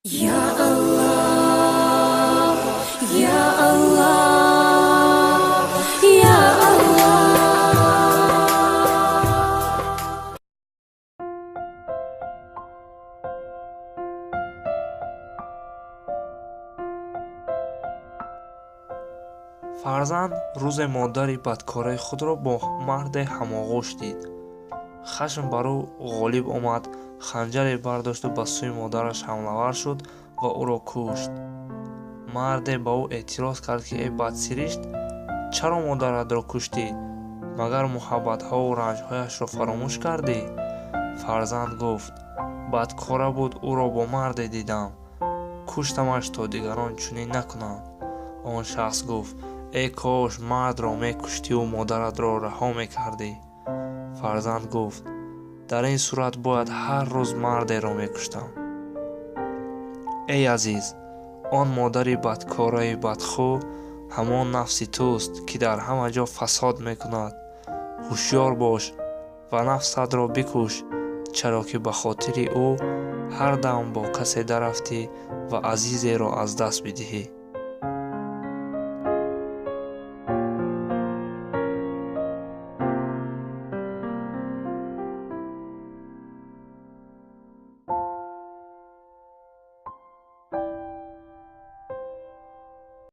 Я Аллах, Я Аллах, Я Аллах. Фарзанд рӯзе модари бадкораи худро бо марде ҳамоғӯш дид. Хашм бар ӯ ғолиб омад, ханҷаре бардошту ба сӯи модараш ҳамлавар шуд ва ӯро кушт. Марде ба ӯ эътироз кард, ки эй бадсиришт, чаро модаратро куштӣ? Магар муҳаббатҳову ранҷҳояшро фаромӯш кардӣ? Фарзанд гуфт: бадкора буд, ӯро бо марде дидам, куштамаш то дигарон чунин накунанд. Он шахс гуфт: эй кош мардро мекуштиву модаратро раҳо мекардӣ. Фарзанд гуфт: дар ин сурат бояд ҳар рӯз мардеро мекуштам. Эй азиз, он модари бадкораи бадхӯ ҳамон нафси туст, ки дар ҳама ҷо фасод мекунад. Ҳушёр бош ва нафсатро бикуш, чаро ки ба хотири ӯ ҳар дам бо касе дарафтӣ ва азизеро аз даст бидиҳӣ.